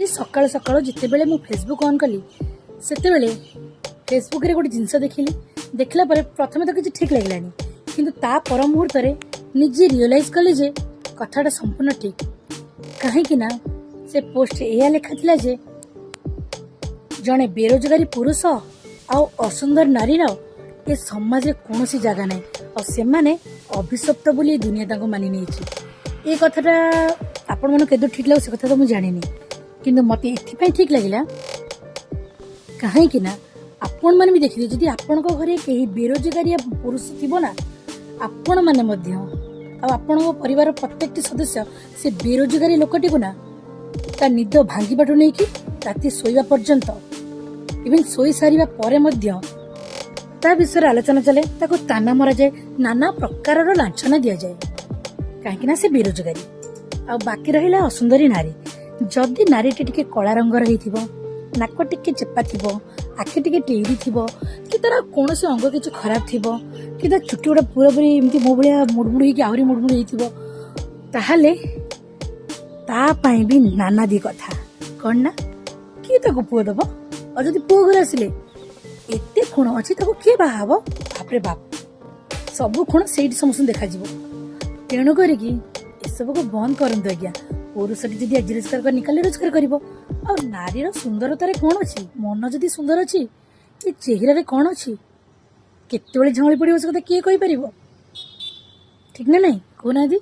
ଏ ସକାଳୁ ସକାଳୁ ଯେତେବେଳେ ମୁଁ ଫେସବୁକ୍ ଅନ୍ କଲି, ସେତେବେଳେ ଫେସବୁକ୍ରେ ଗୋଟେ ଜିନିଷ ଦେଖିଲି। ଦେଖିଲା ପରେ ପ୍ରଥମେ ତ କିଛି ଠିକ୍ ଲାଗିଲାନି, କିନ୍ତୁ ତା ପର ମୁହୂର୍ତ୍ତରେ ନିଜେ ରିଅଲାଇଜ୍ କଲି ଯେ କଥାଟା ସମ୍ପୂର୍ଣ୍ଣ ଠିକ୍। କାହିଁକି ନା ସେ ପୋଷ୍ଟରେ ଏଇଆ ଲେଖା ଥିଲା ଯେ ଜଣେ ବେରୋଜଗାରୀ ପୁରୁଷ ଆଉ ଅସୁନ୍ଦର ନାରୀର ଏ ସମାଜରେ କୌଣସି ଜାଗା ନାହିଁ ଆଉ ସେମାନେ ଅଭିଶପ୍ତ ବୋଲି ଏ ଦୁନିଆ ତାଙ୍କୁ ମାନି ନେଇଛି। ଏ କଥାଟା ଆପଣମାନଙ୍କୁ କେତେ ଠିକ୍ ଲାଗେ, ସେ କଥା ତ ମୁଁ ଜାଣିନି, କିନ୍ତୁ ମୋତେ ଏଥିପାଇଁ ଠିକ୍ ଲାଗିଲା, କାହିଁକି ନା ଆପଣମାନେ ବି ଦେଖିଥିବେ, ଯଦି ଆପଣଙ୍କ ଘରେ କେହି ବେରୋଜଗାରିଆ ପୁରୁଷ ଥିବ ନା, ଆପଣମାନେ ମଧ୍ୟ ଆଉ ଆପଣଙ୍କ ପରିବାର ପ୍ରତ୍ୟେକଟି ସଦସ୍ୟ ସେ ବେରୋଜଗାରୀ ଲୋକଟିକୁ ନା ତା ନିଦ ଭାଙ୍ଗିବାଠୁ ନେଇକି ରାତି ଶୋଇବା ପର୍ଯ୍ୟନ୍ତ, ଇଭେନ୍ ଶୋଇ ସାରିବା ପରେ ମଧ୍ୟ ତା ବିଷୟରେ ଆଲୋଚନା ଚାଲେ, ତାକୁ ତାନା ମରାଯାଏ, ନାନା ପ୍ରକାରର ଲାଞ୍ଛନା ଦିଆଯାଏ, କାହିଁକି ନା ସେ ବେରୋଜଗାରୀ। ଆଉ ବାକି ରହିଲା ଅସୁନ୍ଦରୀ ନାରୀ। ଯଦି ନାରୀଟି ଟିକେ କଳା ରଙ୍ଗର ହେଇଥିବ, ନାକ ଟିକେ ଚେପା ଥିବ, ଆଖି ଟିକେ ଟେରି ଥିବ, କି ତାର କୌଣସି ଅଙ୍ଗ କିଛି ଖରାପ ଥିବ, କି ତା ଚୁଟି ଗୁଡ଼ା ପୁରାପୁରି ଏମିତି ମୋ ଭଳିଆ ମୁଡ଼ମୁଡ଼ ହେଇକି ଆହୁରି ମୁଡ଼ମୁଡ଼ ହେଇଥିବ, ତାହେଲେ ତା ପାଇଁ ବି ନାନାଦି କଥା। କଣ ନା କିଏ ତାକୁ ପୁଅ ଦବ? ଆଉ ଯଦି ପୁଅ ଘରେ ଆସିଲେ ଏତେ ଖୁଣ ଅଛି, ତାକୁ କିଏ ବାହା ହବ? ବାପରେ ବାପ, ସବୁ ଖୁଣ ସେଇଠି ସମସ୍ତଙ୍କୁ ଦେଖାଯିବ। ତେଣୁ କରିକି ଏସବୁକୁ ବନ୍ଦ କରନ୍ତୁ ଆଜ୍ଞା। ପୁରୁଷଟି ଯଦି ଆଜି ରୋଜଗାର କରିନି, କାଲି ରୋଜଗାର କରିବ। ଆଉ ନାରୀର ସୁନ୍ଦରତାରେ କଣ ଅଛି? ମନ ଯଦି ସୁନ୍ଦର ଅଛି କି ଚେହେରାରେ କଣ ଅଛି? କେତେବେଳେ ଝାଉଁଳି ପଡିବ, ସେ କଥା କିଏ କହିପାରିବ? ଠିକ ନା ନାଇଁ, କହୁନାହାନ୍ତି?